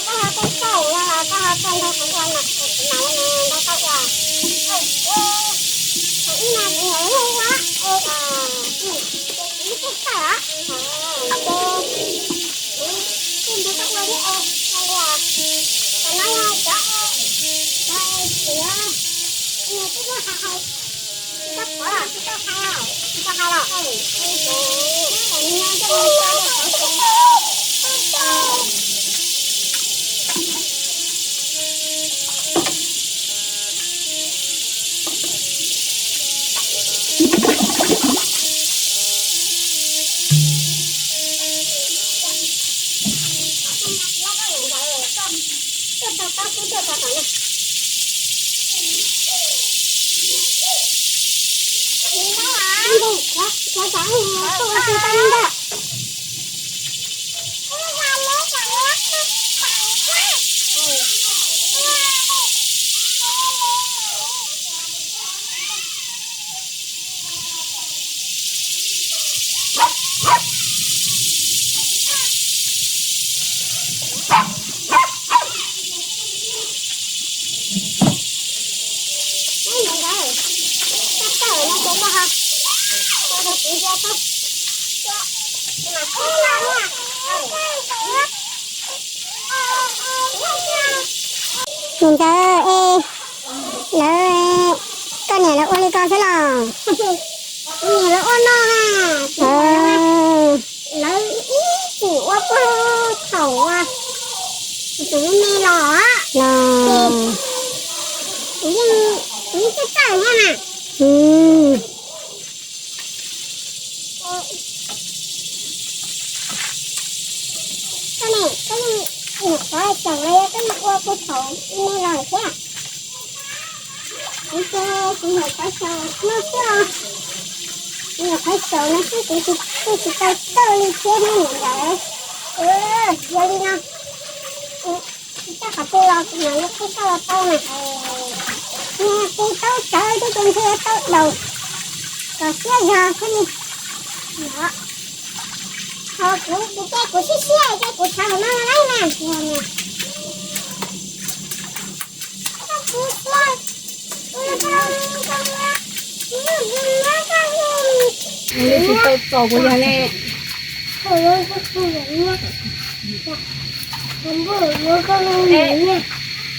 Koj ho tuaj txawj no los koj ho tuaj nrog kuv ua mas kuv mam li nrog koj ua. Thaum ub mas kuv niam lub ua, kuv twb txawj os, ces kuv thiaj nrog koj ua thiab. Tam no yog cov, cov txiv, kuv niam twb muab hais hais, tsis tau qhov, tsis tau hais, tsis tau hais los. Niam ntxawm, es lawv, koj niam lawv ua li ko xwb los? Kuv niam lawv ua no na, lawv ib txwm ua puag thaum kuv tseem me me los, ces kuv yeej, kuv yeej txawj txawj thiab mas. Koj ne, koj yeej nyuam qhuav xyaum los yog koj yeej ua puag thaum me me los thiab? Kuv ces kuv nyuam qhuav xyaum no xwb os. Kuv nyuam qhuav xyaum no xwb, kuv tsis, kuj tsis tau txawj li thiab ne niam ntxawm. Yog li no, tsis txawj qhov twg los kuv mam li qhib koj los tau mas. Nws kuv tau tsawv thiab ces ntshe tau daus kom siab zog thiab li. Ho kuv ces kuv siab siab ces kuv tshav hauv no laib mas. Nws tsis tau txaus kuv yog ne.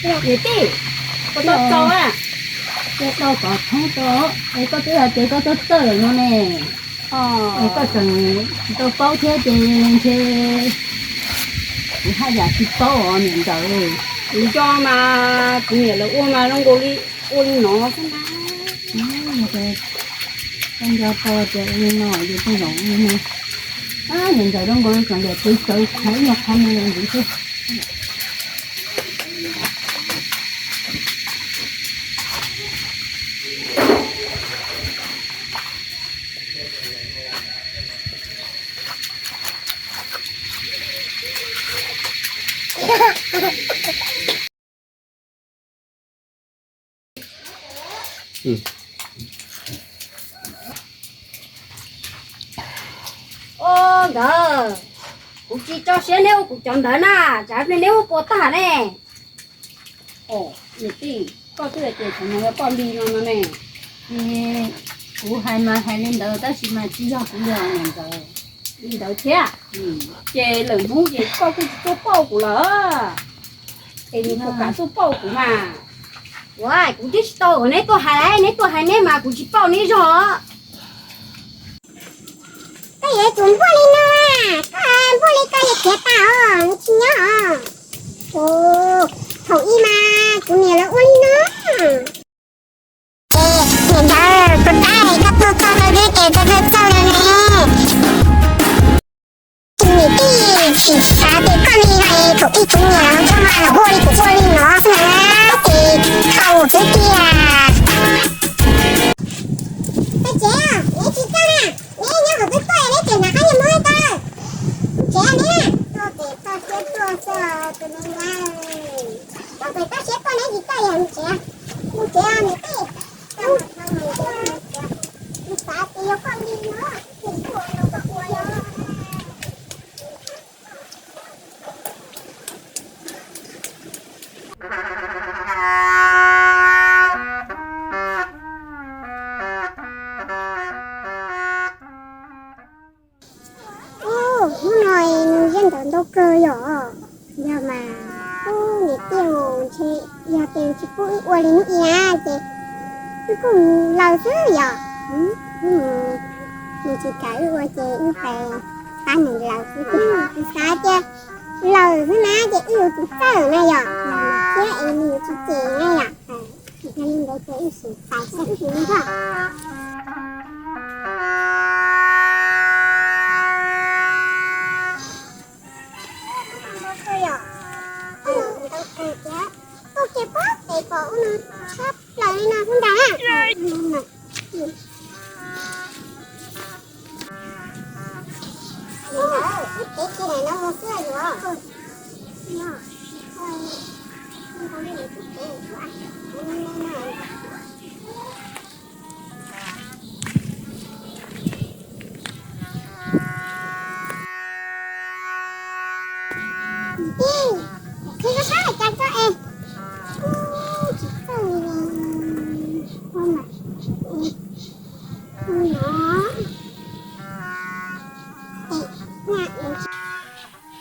Niam tij, koj tau txaus a? Koj tau kom thoob tau, es koj twb hais tias koj txawj txawj lawm no ne. Es koj tseem tsis tau paub thiab ces ntshe kuv haj yam tsis paub os niam ntxawm. Kuv nco mas kuv niam lawv ua mas zoo nkaus li ua li no xwb na. Koj nco tau tias ua li no ces koj zaum ua li no. Niam ntxawm zoo nkaus li tseem yam txawv txawv tshav ib nyuag qhov me ntxiv xwb. Ua ntawd, kuv tsis tso siab neb ua kuv cov ntawd na, tsam pliag neb ua puas tag ne. Niam tij, koj twb hais tias tsam no yog koj li no no ne. Kuv hais mas hais li ntawd tab sis mas tsis yog kuv li niam ntxawm. Li ntawd thiab, ces lawm hnub ces koj kuj tsis tuaj pauj kuv lawm, es nws puas kam tuaj pauj kuv mas. Ua, kuv twb tsis tau kom neb tuaj hais, neb tuaj hais neb mas kuv tsis pauj neb zog. Koj yuav tsum npuaj li no, koj npuaj li koj yuav khiav tas os, nws tsis nyob os. Thaum ub mas kuv niam lawv ua li no. Niam ntxawm, puas tab koj tuaj txog rau neb ces koj txawj txawj li ne. Niam tij, tsis xav tias koj li no es thaum ub kuv niam lawv mas ua li kuv ua li no xwb na, ces tau xwb tiag. Koj tsev, neb tsis txawj na, neb nyob hauv twb tuaj neb tseem nrog qab niag muab tau. Tsev neb, tuaj pem toj siab tuaj xwb tus me nyab. Tuaj pem toj siab tuaj neb tsis txawj yog tsev, mus tsev niam tij. Kuv xav tias yog koj li no, ces tuaj los koj ua yog. Kawg yom, yog mas, niam tij, ntshe yog tias tsis pub wb ua li hnub i na ces wb kuj mus lawm xwb yom. Nws tsis kam wb ua ces wb pais pab nws lawm xwb. Kuv xav tias lawm xwb na ces wb yuav tsum txawj na yom, thiab es nws yuav tsis cem na yom. Yog li ntawd ces wb sim pais saib wb sim mus. Ntau kawg tiag, tuaj kiag puag pem pom ub no tshab plaws li no xwb ntag na. Wb tev kiag daim no mus xwb yuav. Tij, qhib koj sab lawm cas koj es tsis txawj li. Ua mas,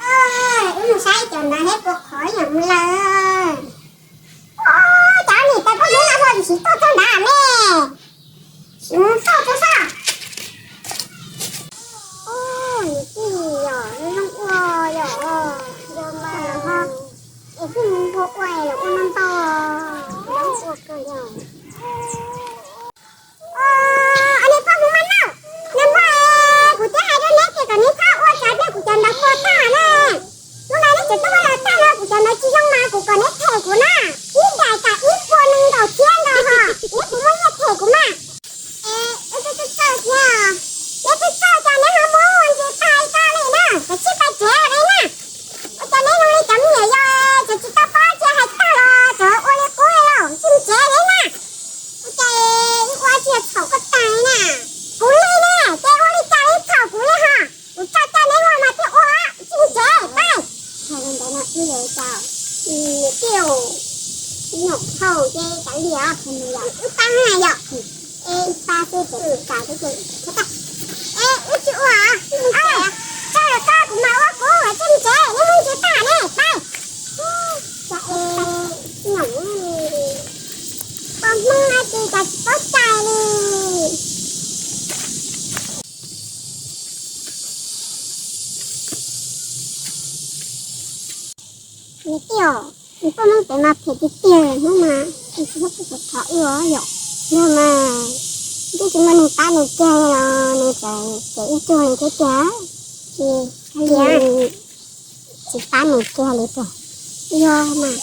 ua no, wb mus saib cov ntawd thiab puas qhov yam lawm. Cov niam tais poj Hmoob no ho tsis tuaj txog ntawd ne. Tsis mus txog txog sab. Niam tij, yog zoo ua yog, yog mas ho es kuj mus npua ua es los ua no ntau, zoo ua kawg yog. Niag poj Hmoob Mab Lauj, niag pog, kuv twb hais rau neb tias kom neb txhob ua tsov rog kuv cov ntawd puas tag na. Hnub no neb tseem tuaj ua los tag no, kuv cov ntawd tsis zoo mas kuv kom neb them kuv na. Ib daim kam ib puas nees nkaum txhiab nkaus ho, neb puas muaj nyiaj them kuv mas? Es wb twb txawj thiab, neb twb txawj cas neb ho muab ua ntses tag li ko li na, kav tsij pais tsev li na. Ua cas neb zoo li cov me nyuam yaus, tseem tsis tau paub tsis hais tag los tseem ua li qub li lauj, tsis mus tsev li na. Ua cas ib ua tsis yog txhaum koj tag li na. Kuv li ne, ces ua li cas li txhaum kuv li ho. Kuv tso cai neb los mas thiaj ua, tsis mus tsev, pais. Hais li ntawd no wb yuav cas, niam tij, nyuam qhuav ces kav liam, wb pab na yom. Es ib pab xwb ces wb kam xwb ces, es wb tsis ua, tso los tso, kuv mam ua kuv, tsis mus tsev, neb muab ntses tag ne, pais. Cas es nyuam poj Hmoob no ces cas tsis paub cai li. Niam tij, poj Hmoob pem mas phem tiag tiag, hnub mas tsis muaj peb puas thov wb os yom. Yog mas twb tsis muaj neeg pab nws kiag li los nws tseem cem wb cuag li thiab tiag. Ces tsis pab nws kiag li tiag. Yog mas,